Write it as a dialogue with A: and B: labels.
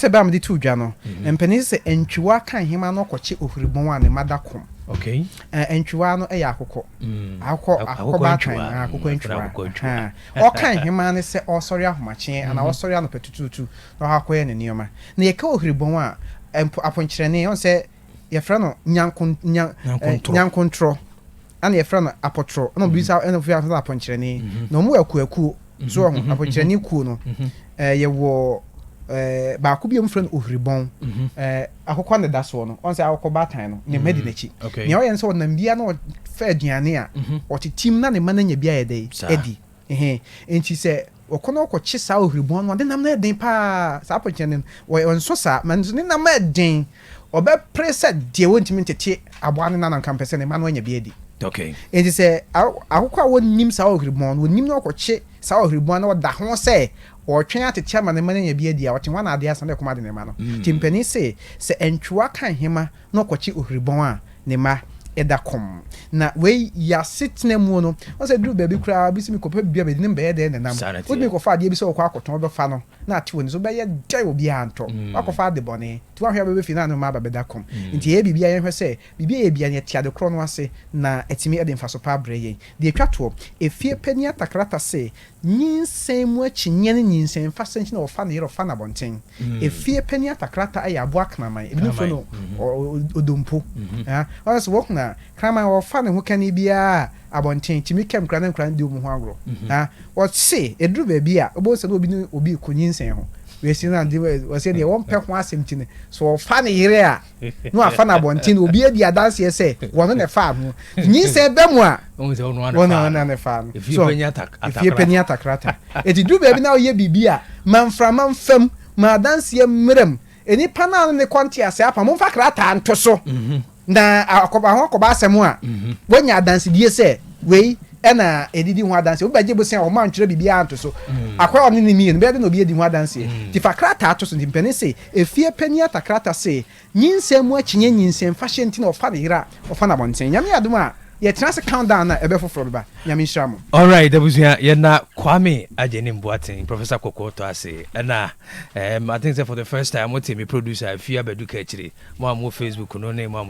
A: Sɛ bɛ a mede too dwa no, mpanin sɛ antwiwa ka nhema no kɔkye ohuribɔn a ne mma da kɔm. Antwiwa no yɛ akokɔ. Akokɔ, akokɔ baatan, akokɔ antwiwa. Ɔka nhema no sɛ ɔresɔre ahomakye anaa ɔresɔre anɔpa tutuutu na ɔakɔ akɔyɛ ne nneɛma. Na yɛka ohuribɔn a, mpo aponkyerɛne, ɔn sɛ yɛfrɛ no nyanko, nya, nyankontorɔ, ɛna yɛfrɛ no apɔtorɔ, ɛna obi nso ɛna obi nso aponkyerɛne. Na wɔn wɔ akuakuo. So ɔho aponkyerɛne kuo no, yɛwɔ baako bi a wɔfrɛ no ohuribɔn. Akokɔ na ɛda soɔ no, ɔn sɛ akokɔ baatan no, ne mma di n'akyi. Nea ɔyɛ no sɛ ɔnam bia na ɔfɛ aduane a, ɔtetem na ne mma no anya bi ayɛ dɛ adi. Nti sɛ ɔkɔ na ɔkɔkye saa ohuribɔn no, ɔde nam no yɛ den paa. Saa aponkyerɛne no, ɔnso saa, ma ne nam yɛ den. Ɔbɛpere sɛ deɛ wɔntumi ntete aboa no nan anka mpɛ sɛ ne mma no anya bi adi. Enti sɛ akokɔ a wɔnnim saa ɔhwiribɔn no, wɔnim na ɔkɔkye saa ɔhwiribɔn no na ɔda ho sɛ ɔretwɛn atete ama ne mma no anya bi adi a, ɔte ho a na adeɛ asa na ɛkɔm ade ne mma no. Nti mpanin se, sɛ antwiwa ka nhema na ɔkɔkye ɔhwiribɔn a, ne mma da kɔm. Na wei yɛ asetena mu no, wɔn sɛ duru baabi koraa obi sɛ mekɔpɛ biribi a mede ne bɛyɛ dɛn nenam. Wotumi kɔfa adeɛ bi sɛ wɔkɔ akɔtɔn wobɛfa no na ate w'ani so wobɛyɛ dɛn obiara ntɔ. Woakɔfa ade bɔne. Nti woahwɛ a wobɛba fie na ne mma aba bɛda kɔm. Nti yɛyɛ biribi a yɛnhwɛ sɛ biribi a yɛyɛ biara no yɛte ade korɔ no ase na atumi de mfaso pa abrɛ yɛn. Deɛ ɛtwa toɔ, efie panin Atakrata se, Nyinsɛn mu akyinnyeɛ ne nyinsɛn mfasoɔ nti na wɔfa ne yere ɔfa no abɔnten. Efie panin Atakrata yɛ aboa kraman, ebinom frɛ no odompo. Ɔno sɛ wɔhunu a, kraman wɔfa ne ho kani biara abɔnten, tumi ka nkura ne nkura no di wɔn ho agorɔ. Wɔse ɛduru baabi a, wobɛhu sɛ na obi ne obi rekɔ nyinsɛn ho. Wɔasi no ade, wɔse deɛ wɔmpɛ ho asɛm nti no, sɛ wɔfa ne yere a, na wafa no abɔnten na obi adi adanseɛ sɛ wɔno na ɛfaa no. Nyinsɛn bɛ mu a, wɔn na na ɛfaa no. So, efie panyin atakrata. Eti duru baabi na woyɛ biribi a, ma mframa mfa mu, ma adanseɛ mmra mu. Nnipa no a ne kɔ nteaseɛ apam, momfa krataa nto so. Na akɔba ho akɔba asɛm a, wɔanya adansedie sɛ wei ɛna ɛdidi ho adanseɛ. Wobɛgye bosea a wɔn antwerɛ biribiara anto so. Akwa a ɔne ne mmienu, bɛyɛ dɛ na obi adi ho adanseɛ. Nti fa krataa to so. Nti mpanin se, efie panin atakrata se, nyinsɛn mu akyinnye, nyinsɛn fahyɛ nti na ɔfa ne yere a, ɔfa no abɔnten. Nyame adom a, yɛtena ase count down no a, ɛbɛ foforɔ bɛba. Nyame nhyira mo.
B: Alright abusua yɛna Kwame Agyenim Boateng, Professor Kɔkɔɔ tɔ ase ɛna ɛɛm I think sɛ for the first time mote me producer Afia Badu Kaakyire, mo a mowɔ Facebook no ne mo a.